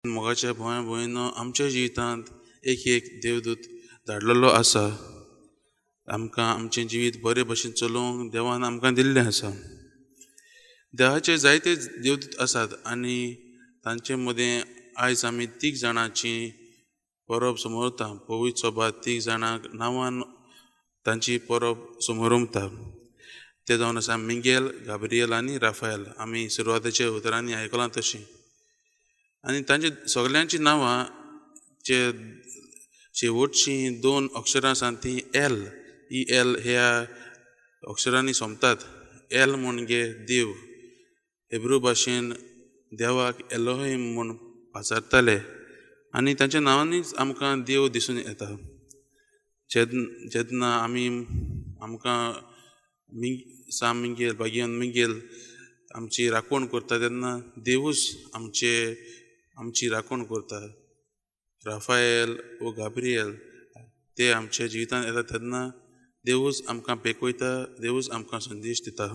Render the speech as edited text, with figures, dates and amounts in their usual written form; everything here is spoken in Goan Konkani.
मोगाच्या भोंय भयणो, आमच्या जिवितांत एक एक देवदूत धाडलेलो आसा। आमकां आमचें जिवीत बरे भशेन चलोवंक देवान आमकां दिल्लें आसा। देवाचे जायते देवदूत आसात आनी तांचे मदें आयज आमी 3 जाणांची परब समोरता। पवित्र सभा 3 जाणांक नांवान तांची परब समोरमता। ते जावन आसा मिगेल, गाब्रियल आनी राफायल। आमी सुरवातेच्या उतरांनी आयकलां तशें। आनी तांची सगल्यांची नांवां जे शेवटचीं 2 अक्षरां आसा तीं एल, ई एल ह्या अक्षरांनी सोंपतात। एल म्हणजे देव। हेब्रू भाशेन देवाक एलोहिम म्हूण पाचारताले आनी तांच्या नांवांनीच आमकां देव दिसून येता। जेन्ना आमी आमकां सा मिगेल, भाग्यान मिगेल आमची राखण करता तेन्ना देवूच आमची राखण करता। राफायल वो गाब्रियल ते आमच्या जिवितांत येता तेन्ना देवूच आमकां पेखयता, देवूच आमकां संदेश दिता।